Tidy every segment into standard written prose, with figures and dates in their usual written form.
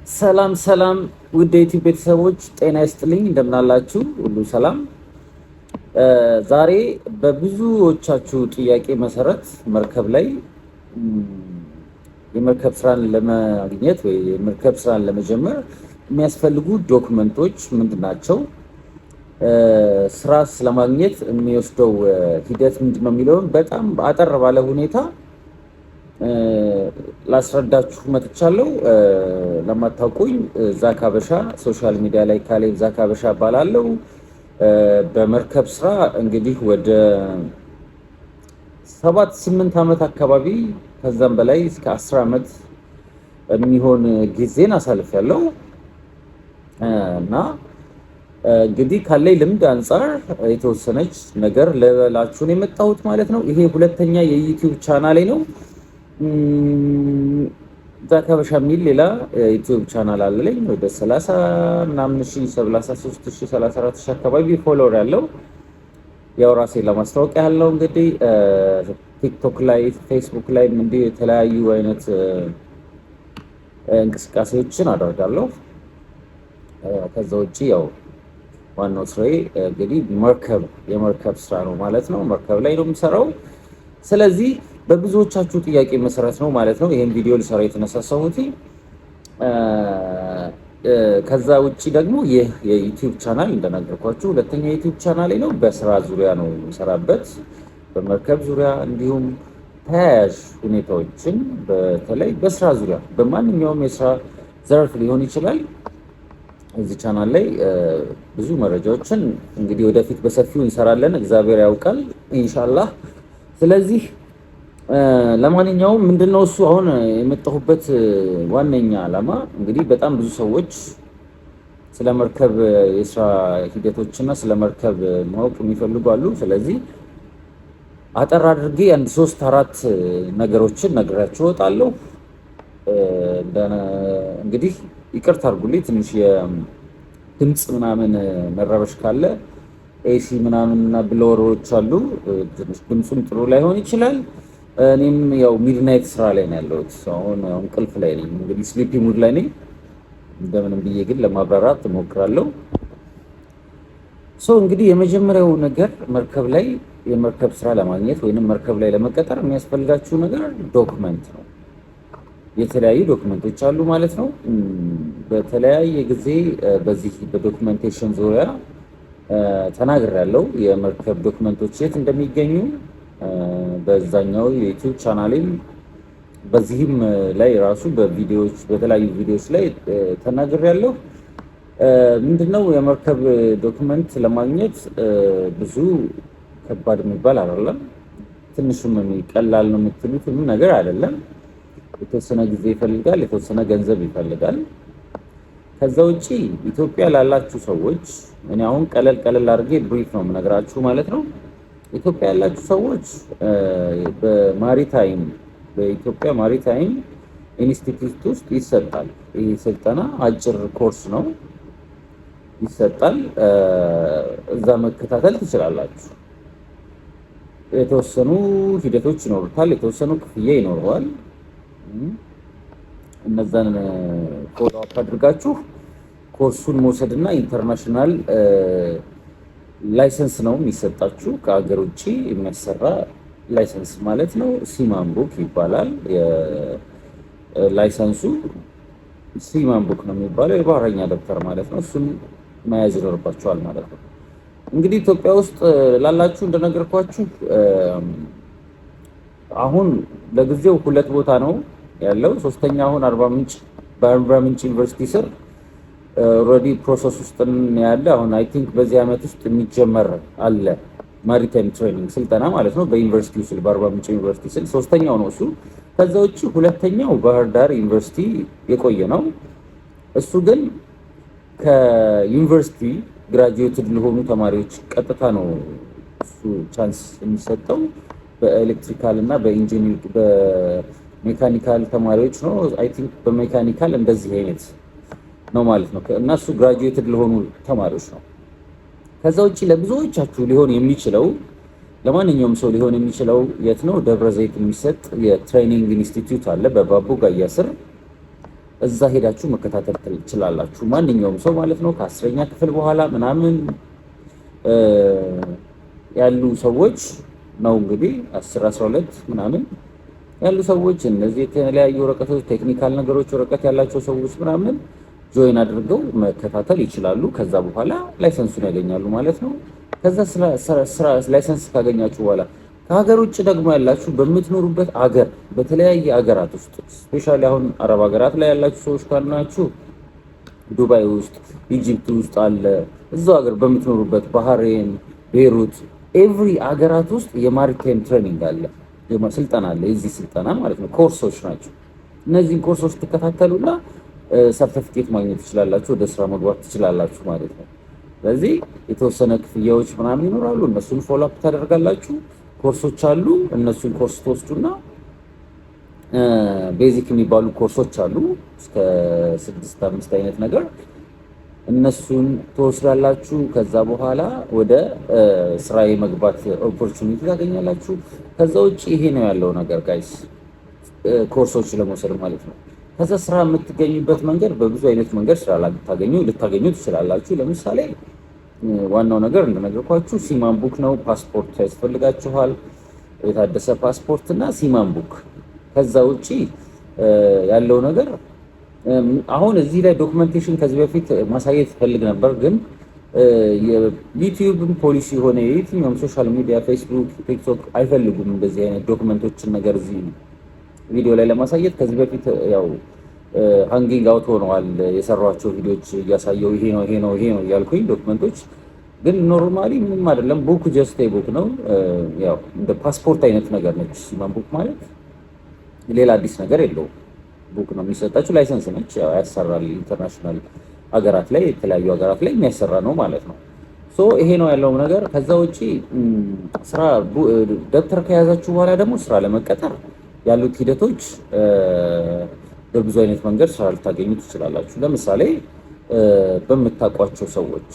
ሰላም ሰላም፣ ውድ የዩቲዩብ ቤተሰቦች ጤና ይስጥልኝ፣ እንደምናላችሁ ሁሉ ሰላም። ዛሬ በብዙዎቻችሁ ጥያቄ መሰረት መርከብ ላይ የመርከብ ስራን ለማግኘት ወይ የመርከብ ስራን ለመጀመር የሚያስፈልጉ ዶክመንቶች ምንድን ናቸው፣ ስራስ ለማግኘት የሚወስደው ሂደት ምንድን ነው የሚለውን በጣም አጠር ባለ ሁኔታ ላስረዳችሁ መጥቻለሁ። ለማታውቁኝ ዛክ ሀበሻ social media ላይ ካሌብ ዛክ ሀበሻ እባላለሁ። በመርከብ ስራ እንግዲህ ወደ 7 8 ዓመት አካባቢ ከዛም በላይ እስከ 10 ዓመት የሚሆን ጊዜን አሳልፌያለሁ እና እንግዲህ ካለኝ ልምድ አንጻር የተወሰነች ነገር ልበላችሁ ነው የመጣሁት ማለት ነው። ይሄ ሁለተኛ የዩቲዩብ ቻናሌ ነው። ዛክ ሀበሻ የሚል ሌላ ዩቲዩብ ቻናል አለኝ። ወደ 30 ምናምን ሺህ፣ 33 ሺህ፣ 34 ሺህ አካባቢ follower ያለው፣ ያው ራሴን ለማስታወቅ ያለው እንግዲህ ቲክቶክ ላይ፣ ፌስቡክ ላይ እንዲህ የተለያዩ አይነት እንቅስቃሴዎችን አደርጋለሁ። ከዛ ውጭ ያው ዋናው ስራዬ እንግዲህ የመርከብ ስራ ነው ማለት ነው። መርከብ ላይ ነው የምሰራው። ስለዚህ በብዙዎቻችሁ ጥያቄ መሰረት ነው ማለት ነው ይሄን ቪዲዮ ልሰራ የተነሳሳሁት። ከዛ ውጭ ደግሞ ይህ የዩቲዩብ ቻናል እንደነገርኳችሁ ሁለተኛ የዩቲዩብ ቻናሌ ነው። በስራ ዙሪያ ነው የምሰራበት፣ በመርከብ ዙሪያ እንዲሁም ተያያዥ ሁኔታዎችን በተለይ በስራ ዙሪያ በማንኛውም የስራ ዘርፍ ሊሆን ይችላል። እዚህ ቻናል ላይ ብዙ መረጃዎችን እንግዲህ ወደፊት በሰፊው እንሰራለን። እግዚአብሔር ያውቃል ኢንሻላህ። ስለዚህ ለማንኛውም ምንድነው እሱ አሁን የመጣሁበት ዋነኛ ዓላማ እንግዲህ በጣም ብዙ ሰዎች ስለ መርከብ የስራ ሂደቶችና ስለ መርከብ ማወቅ የሚፈልጉ አሉ። ስለዚህ አጠር አድርጌ አንድ ሶስት አራት ነገሮችን ነግራችሁ እወጣለሁ። እንግዲህ ይቅርታ አድርጉልኝ ትንሽ የድምፅ ምናምን መረበሽ ካለ፣ AC ምናምን እና blower ኦች አሉ። ትንሽ ድምፁም ጥሩ ላይሆን ይችላል። እኔም ያው midnight ስራ ላይ ነው ያለሁት። አሁን እንቅልፍ ላይ ነኝ፣ እንግዲህ sleepy mood ላይ ነኝ። እንደምንም ብዬ ግን ለማብራራት እሞክራለሁ። So እንግዲህ የመጀመሪያው ነገር መርከብ ላይ የመርከብ ስራ ለማግኘት ወይንም መርከብ ላይ ለመቀጠር የሚያስፈልጋችሁ ነገር document ነው። የተለያዩ ዶክመንቶች አሉ ማለት ነው። በተለያየ ጊዜ በዚህ በ documentation ዙሪያ ተናግሬያለሁ። የመርከብ ዶክመንቶች የት እንደሚገኙ በዛኛው የዩቲዩብ ቻናሌም በዚህም ላይ ራሱ በቪዲዮዎች በተለያዩ ቪዲዮዎች ላይ ተናግሬያለሁ። ምንድነው የመርከብ document ለማግኘት ብዙ ከባድ የሚባል አይደለም። ትንሹም ቀላል ነው የምትሉት ነገር አይደለም። የተወሰነ ጊዜ ይፈልጋል፣ የተወሰነ ገንዘብ ይፈልጋል። ከዛ ውጪ ኢትዮጵያ ላላችሁ ሰዎች እኔ አሁን ቀለል ቀለል አድርጌ brief ነው የምነግራችሁ ማለት ነው። ኢትዮጵያ ያላችሁ ሰዎች በ maritime በኢትዮጵያ maritime institute ውስጥ ይሰጣል። ይህ ስልጠና አጭር ኮርስ ነው፣ ይሰጣል። እዛ መከታተል ትችላላችሁ። የተወሰኑ ሂደቶች ይኖሩታል፣ የተወሰኑ ክፍያ ይኖረዋል። እነዛን follow up አድርጋችሁ ኮርሱን መውሰድና international license ነው የሚሰጣችሁ። ከሀገር ውጭ የሚያሰራ license ማለት ነው። Seaman book ይባላል። License ኡ seaman book ነው የሚባለው፣ የባህረኛ ደብተር ማለት ነው። እሱን መያዝ ይኖርባችኋል ማለት ነው። እንግዲህ ኢትዮጵያ ውስጥ ላላችሁ እንደነገርኳችሁ አሁን ለጊዜው ሁለት ቦታ ነው ያለው። ሶስተኛ አሁን አርባ ምንጭ በአርባ ምንጭ ዩኒቨርሲቲ ስር already process ውስጥ ያለ፣ አሁን I think በዚህ ዓመት ውስጥ የሚጀመር አለ maritime training ስልጠና ማለት ነው። በዩኒቨርሲቲው ስር፣ በአርባ ምንጭ ዩኒቨርሲቲ ስር ሶስተኛው ነው እሱ። ከዛ ውጭ ሁለተኛው ባህር ዳር ዩኒቨርሲቲ የቆየ ነው። እሱ ግን ከዩኒቨርሲቲ graduated ለሆኑ ተማሪዎች ቀጥታ ነው እሱ chance የሚሰጠው። በ electrical እና በ engineering በ mechanical ተማሪዎች ነው። I think በ mechanical እንደዚህ አይነት ነው ማለት ነው። እና እሱ graduated ለሆኑ ተማሪዎች ነው። ከዛ ውጭ ለብዙዎቻችሁ ሊሆን የሚችለው፣ ለማንኛውም ሰው ሊሆን የሚችለው የት ነው? ደብረ ዘይት የሚሰጥ የ training institute አለ በባቦ ጋያ ስር። እዛ ሄዳችሁ መከታተል ትችላላችሁ። ማንኛውም ሰው ማለት ነው ከ10ኛ ክፍል በኋላ ምናምን ያሉ ሰዎች ነው እንግዲህ 10፣ 12 ምናምን ያሉ ሰዎች፣ እነዚህ የተለያዩ ወረቀቶች፣ technical ነገሮች ወረቀት ያላቸው ሰዎች ምናምን join አድርገው መከታተል ይችላሉ። ከዛ በኋላ license ኡን ያገኛሉ ማለት ነው። ከዛ ስራ license ካገኛችሁ በኋላ ከሀገር ውጭ ደግሞ ያላችሁ በምትኖሩበት አገር በተለያየ አገራት ውስጥ፣ especially አሁን አረብ ሀገራት ላይ ያላችሁ ሰዎች ካላችሁ ዱባይ ውስጥ፣ Egypt ውስጥ አለ። እዛው ሀገር በምትኖሩበት ባህሬን፣ ቤሩት፣ every ሀገራት ውስጥ የ maritime training አለ፣ ስልጠና አለ። የዚህ ስልጠና ማለት ነው፣ ኮርሶች ናቸው። እነዚህን ኮርሶች ትከታተሉና ሰርተፊኬት ማግኘት ትችላላችሁ፣ ወደ ስራ መግባት ትችላላችሁ ማለት ነው። ስለዚህ የተወሰነ ክፍያዎች ምናምን ይኖራሉ። እነሱን follow up ታደርጋላችሁ። ኮርሶች አሉ። እነሱን ኮርስ ትወስዱና basic የሚባሉ ኮርሶች አሉ፣ እስከ ስድስት አምስት አይነት ነገር፣ እነሱን ትወስዳላችሁ። ከዛ በኋላ ወደ ስራ የመግባት opportunity ታገኛላችሁ። ከዛ ውጭ ይሄ ነው ያለው ነገር guys፣ ኮርሶች ለመውሰድ ማለት ነው። ከዛ ስራ የምትገኙበት መንገድ በብዙ አይነት መንገድ ስራ ልታገኙ ትችላላችሁ። ለምሳሌ ዋናው ነገር እንደነገርኳችሁ seaman book ነው። ፓስፖርት ያስፈልጋችኋል። የታደሰ ፓስፖርት እና seaman book። ከዛ ውጪ ያለው ነገር አሁን እዚህ ላይ documentation ከዚህ በፊት ማሳየት ፈልግ ነበር፣ ግን የ YouTube ን ፖሊሲ የሆነ የየትኛውም social media ፌስቡክ፣ ቲክቶክ አይፈልጉም እንደዚህ አይነት document ኦችን ነገር እዚህ ቪዲዮ ላይ ለማሳየት። ከዚህ በፊት ያው hanging out ሆነዋል የሰሯቸው ቪዲዮዎች እያሳየው ይሄ ነው፣ ይሄ ነው፣ ይሄ ነው እያልኩኝ document ኦች። ግን normally ምንም አይደለም። Book just book ነው። ያው እንደ ፓስፖርት አይነት ነገር ነች። Seaman book ማለት ሌላ አዲስ ነገር የለውም። Book ነው የሚሰጣችሁ፣ license ነች። ያው ያሰራል። International ሀገራት ላይ፣ የተለያዩ ሀገራት ላይ የሚያሰራ ነው ማለት ነው። So ይሄ ነው ያለው ነገር። ከዛ ውጪ ስራ ደብተር ከያዛችሁ በኋላ ደግሞ ስራ ለመቀጠር ያሉት ሂደቶች በብዙ አይነት መንገድ ስራ ልታገኙ ትችላላችሁ። ለምሳሌ በምታውቋቸው ሰዎች፣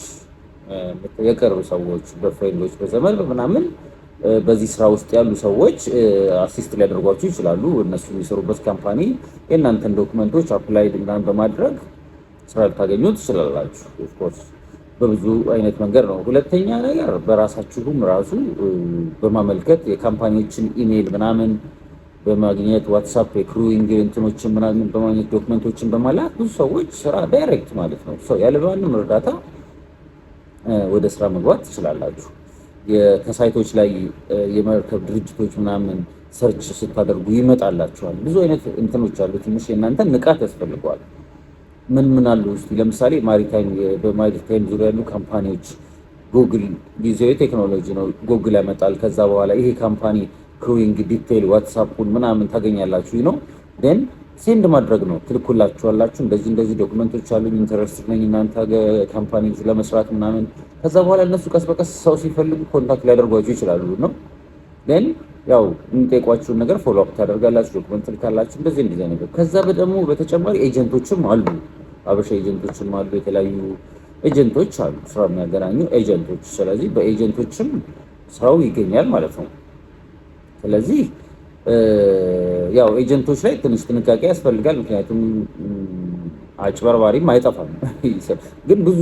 የቅርብ ሰዎች፣ በ friend ኦች፣ በዘመድ ምናምን በዚህ ስራ ውስጥ ያሉ ሰዎች assist ሊያደርጓችሁ ይችላሉ። እነሱ የሚሰሩበት company የእናንተን document ኦች apply ምናምን በማድረግ ስራ ልታገኙ ትችላላችሁ። Of course በብዙ አይነት መንገድ ነው። ሁለተኛ ነገር በራሳችሁም ራሱ በማመልከት የ company ዎችን ኢሜይል ምናምን በማግኘት፣ WhatsApp የ crewing እንትኖችን ምናምን በማግኘት፣ document ኦችን በማላክ ብዙ ሰዎች ስራ direct ማለት ነው ሰው ያለማንም እርዳታ ወደ ስራ መግባት ትችላላችሁ። ከ site ኦች ላይ የመርከብ ድርጅቶች ምናምን search ስታደርጉ ይመጣላችኋል። ብዙ አይነት እንትኖች አሉ። ትንሽ የእናንተን ንቃት ያስፈልገዋል። ምን ምን አሉ እስቲ ለምሳሌ maritime በ maritime ዙሪያ ያሉ company ዎች ጉግል፣ ጊዜያዊ ቴክኖሎጂ ነው። ጉግል ያመጣል። ከዛ በኋላ ይሄ company crewing detail WhatsApp ኡን ምናምን ታገኛላችሁ ነው። Then send ማድረግ ነው። ትልኩላችኋላችሁ። እንደዚህ እንደዚህ document ኦች አሉኝ፣ interested ነኝ እናንተ company ለመስራት ምናምን። ከዛ በኋላ እነሱ ቀስ በቀስ ሰው ሲፈልጉ contact ሊያደርጓችሁ ይችላሉ ነው። Then ያው የሚጠይቋችሁን ነገር follow up ታደርጋላችሁ፣ document ትልካላችሁ፣ እንደዚህ እንደዚህ ነገር። ከዛ ደግሞ በተጨማሪ agent ኦችም አሉ፣ አበሻ agent ኦችም አሉ፣ የተለያዩ agent ኦች አሉ፣ ስራ የሚያገናኙ agent ኦች። ስለዚህ በ agent ኦችም ስራው ይገኛል ማለት ነው። ስለዚህ ያው agent ኦች ላይ ትንሽ ጥንቃቄ ያስፈልጋል። ምክንያቱም አጭበርባሪም አይጠፋም። ግን ብዙ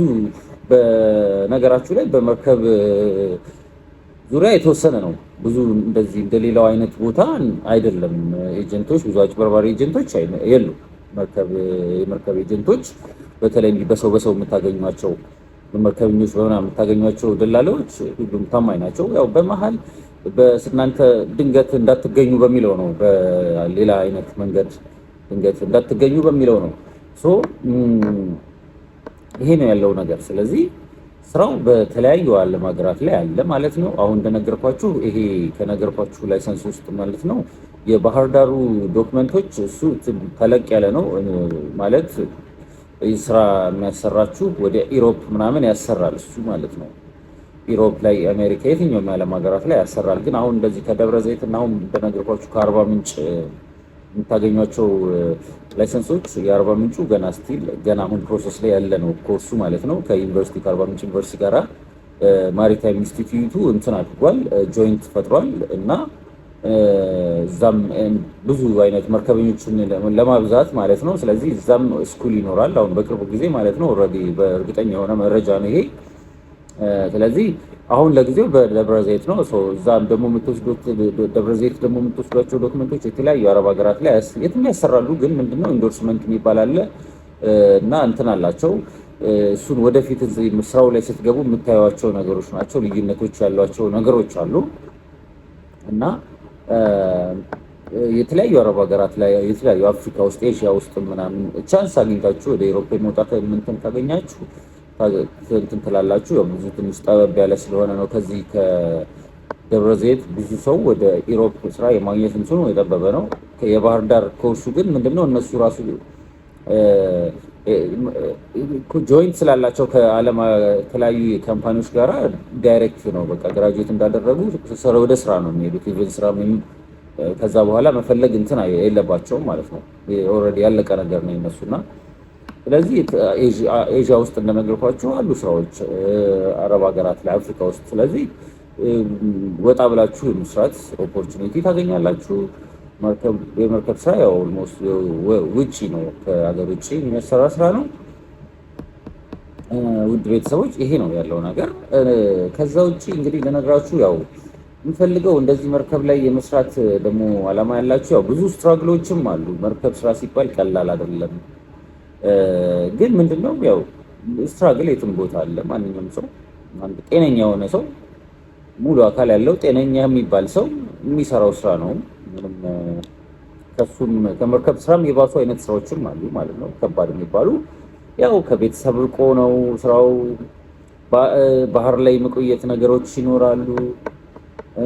በነገራችሁ ላይ በመርከብ ዙሪያ የተወሰነ ነው። ብዙ እንደዚህ እንደሌላው አይነት ቦታ አይደለም። Agent ኦች ብዙ አጭበርባሪ agent ኦች የሉም። የመርከብ agent ኦች በተለይ በሰው በሰው የምታገኟቸው፣ በመርከበኞች በምናምን የምታገኟቸው ደላላዎች ሁሉም ታማኝ ናቸው። ያው በመሀል በእናንተ ድንገት እንዳትገኙ በሚለው ነው። በሌላ አይነት መንገድ ድንገት እንዳትገኙ በሚለው ነው። So ይሄ ነው ያለው ነገር። ስለዚህ ስራው በተለያዩ ዓለም ሀገራት ላይ አለ ማለት ነው። አሁን እንደነገርኳችሁ ይሄ ከነገርኳችሁ license ውስጥ ማለት ነው የባህር ዳሩ document ኦች እሱ ተለቅ ያለ ነው፣ ማለት ስራ የሚያሰራችሁ ወደ Europe ምናምን ያሰራል እሱ ማለት ነው። Europe ላይ፣ አሜሪካ፣ የትኛውም የዓለም ሀገራት ላይ ያሰራል። ግን አሁን እንደዚህ ከደብረ ዘይት እና አሁን እንደነገርኳችሁ ከአርባ ምንጭ የምታገኟቸው license ኦች የአርባ ምንጩ ገና still ገና አሁን process ላይ ያለ ነው ኮርሱ ማለት ነው። ከዩኒቨርሲቲ፣ ከአርባ ምንጭ ዩኒቨርሲቲ ጋራ maritime institute ኡ እንትን አድርጓል፣ joint ፈጥሯል እና እዛም ብዙ አይነት መርከበኞችን ለማብዛት ማለት ነው። ስለዚህ እዛም school ይኖራል አሁን በቅርቡ ጊዜ ማለት ነው። Already በእርግጠኛ የሆነ መረጃ ነው ይሄ። ስለዚህ አሁን ለጊዜው በደብረ ዘይት ነው። እዛም ደግሞ የምትወስዱት ደብረ ዘይት ደግሞ የምትወስዷቸው document ኦች የተለያዩ አረብ ሀገራት ላይ የትም ያሰራሉ። ግን ምንድነው endorsement የሚባል አለ እና እንትን አላቸው። እሱን ወደፊት ስራው ላይ ስትገቡ የምታዩቸው ነገሮች ናቸው። ልዩነቶች ያሏቸው ነገሮች አሉ እና የተለያዩ አረብ ሀገራት ላይ፣ የተለያዩ አፍሪካ ውስጥ፣ ኤሽያ ውስጥ ምናምን chance አግኝታችሁ ወደ Europe የመውጣት እንትን ካገኛችሁ እንትን ትላላችሁ። ያው ብዙ ትንሽ ጠበብ ያለ ስለሆነ ነው። ከዚህ ከደብረ ዘይት ብዙ ሰው ወደ Europe ስራ የማግኘት እንትኑ የጠበበ ነው። የባህር ዳር ኮርሱ ግን ምንድነው እነሱ ራሱ joint ስላላቸው ከዓለም የተለያዩ company ዎች ጋራ direct ነው። በቃ graduate እንዳደረጉ ወደ ስራ ነው የሚሄዱት። Even ስራ ከዛ በኋላ መፈለግ እንትን የለባቸውም ማለት ነው። Already ያለቀ ነገር ነው የነሱና ስለዚህ ኤዥያ ውስጥ እንደነገርኳችሁ አሉ ስራዎች፣ አረብ ሀገራት ላይ፣ አፍሪካ ውስጥ። ስለዚህ ወጣ ብላችሁ የመስራት opportunity ታገኛላችሁ። የመርከብ ስራ ያው almost ውጪ ነው፣ ከሀገር ውጭ የሚሰራ ስራ ነው። ውድ ቤተሰቦች ይሄ ነው ያለው ነገር። ከዛ ውጭ እንግዲህ ልነግራችሁ ያው የምፈልገው እንደዚህ መርከብ ላይ የመስራት ደግሞ አላማ ያላችሁ ያው ብዙ struggle ኦችም አሉ። መርከብ ስራ ሲባል ቀላል አይደለም። ግን ምንድነው ያው struggle የትም ቦታ አለ። ማንኛውም ሰው፣ አንድ ጤነኛ የሆነ ሰው፣ ሙሉ አካል ያለው ጤነኛ የሚባል ሰው የሚሰራው ስራ ነው። ምንም ከሱም ከመርከብ ስራም የባሱ አይነት ስራዎችም አሉ ማለት ነው። ከባድ የሚባሉ ያው ከቤተሰብ ርቆ ነው ስራው። ባህር ላይ መቆየት ነገሮች ይኖራሉ።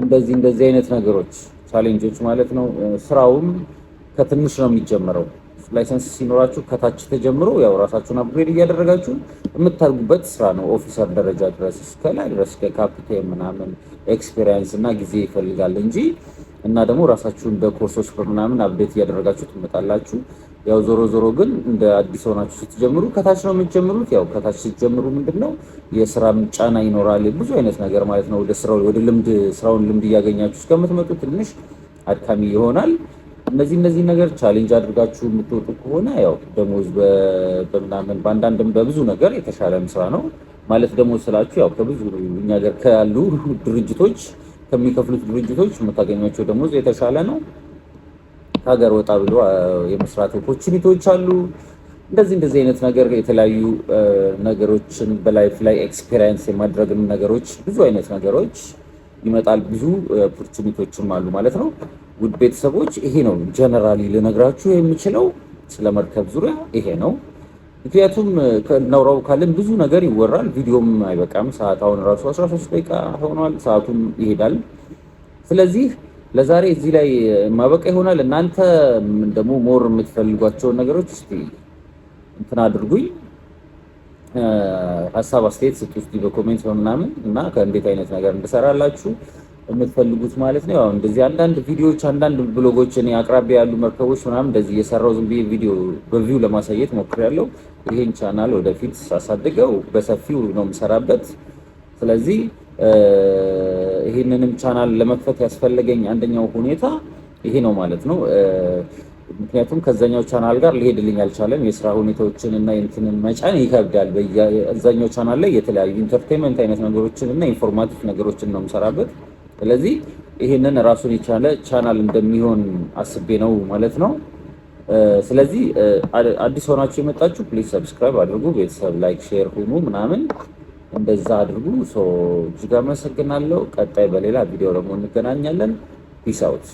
እንደዚህ እንደዚህ አይነት ነገሮች challenge ኦች ማለት ነው። ስራውም ከትንሽ ነው የሚጀመረው። License ሲኖራችሁ ከታች ተጀምሮ ያው ራሳችሁን upgrade እያደረጋችሁ የምታድጉበት ስራ ነው። Officer ደረጃ ድረስ፣ እስከ ላይ ድረስ ከካፒቴን ምናምን experience እና ጊዜ ይፈልጋል እንጂ እና ደግሞ ራሳችሁን በኮርሶች በምናምን update እያደረጋችሁ ትመጣላችሁ። ያው ዞሮ ዞሮ ግን እንደ አዲስ ሆናችሁ ስትጀምሩ ከታች ነው የምትጀምሩት። ያው ከታች ስትጀምሩ ምንድነው የስራ ጫና ይኖራል፣ ብዙ አይነት ነገር ማለት ነው። ወደ ስራው ወደ ልምድ ስራውን ልምድ እያገኛችሁ እስከምትመጡ ትንሽ አድካሚ ይሆናል። እነዚህ ነገር challenge አድርጋችሁ የምትወጡ ከሆነ ያው ደሞዝ በምናምን በአንዳንድም በብዙ ነገር የተሻለም ስራ ነው ማለት። ደሞዝ ስላችሁ ያው ከብዙ እኛ ሀገር ካሉ ድርጅቶች ከሚከፍሉት ድርጅቶች የምታገኟቸው ደሞዝ የተሻለ ነው። ከሀገር ወጣ ብሎ የመስራት opportunity ዎች አሉ። እንደዚህ እንደዚህ አይነት ነገር የተለያዩ ነገሮችን በ life ላይ experience የማድረግም ነገሮች ብዙ አይነት ነገሮች ይመጣል። ብዙ opportunity ዎችም አሉ ማለት ነው። ውድ ቤተሰቦች ይሄ ነው generally ልነግራችሁ የምችለው ስለ መርከብ ዙሪያ ይሄ ነው። ምክንያቱም እናውራው ካለን ብዙ ነገር ይወራል፣ ቪዲዮም አይበቃም። ሰዓት አሁን ራሱ 13 ደቂቃ ሆኗል፣ ሰዓቱም ይሄዳል። ስለዚህ ለዛሬ እዚህ ላይ ማበቃ ይሆናል። እናንተ ደግሞ more የምትፈልጓቸውን ነገሮች እስቲ እንትን አድርጉኝ፣ ሀሳብ አስተያየት ስጡ እስቲ በ comment በምናምን እና ከእንዴት አይነት ነገር እንድሰራላችሁ የምትፈልጉት ማለት ነው። ያው እንደዚህ አንዳንድ ቪዲዮዎች፣ አንዳንድ vlog ኦች እኔ አቅራቢያ ያሉ መርከቦች ምናምን እንደዚህ እየሰራው ዝም ብዬ ቪዲዮ በ view ለማሳየት ሞክሬያለሁ። ይሄን ቻናል ወደፊት ሳሳድገው በሰፊው ነው የምሰራበት። ስለዚህ ይሄንንም ቻናል ለመክፈት ያስፈለገኝ አንደኛው ሁኔታ ይሄ ነው ማለት ነው። ምክንያቱም ከዛኛው ቻናል ጋር ሊሄድልኝ አልቻለም። የስራ ሁኔታዎችን እና እንትንን መጫን ይከብዳል። በዛኛው ቻናል ላይ የተለያዩ entertainment አይነት ነገሮችን እና informative ነገሮችን ነው የምሰራበት። ስለዚህ ይሄንን ራሱን የቻለ ቻናል እንደሚሆን አስቤ ነው ማለት ነው። ስለዚህ አዲስ ሆናችሁ የመጣችሁ please subscribe አድርጉ። ቤተሰብ like፣ share ሁኑ ምናምን እንደዛ አድርጉ። So እጅግ አመሰግናለሁ። ቀጣይ በሌላ ቪዲዮ ደግሞ እንገናኛለን። Peace out።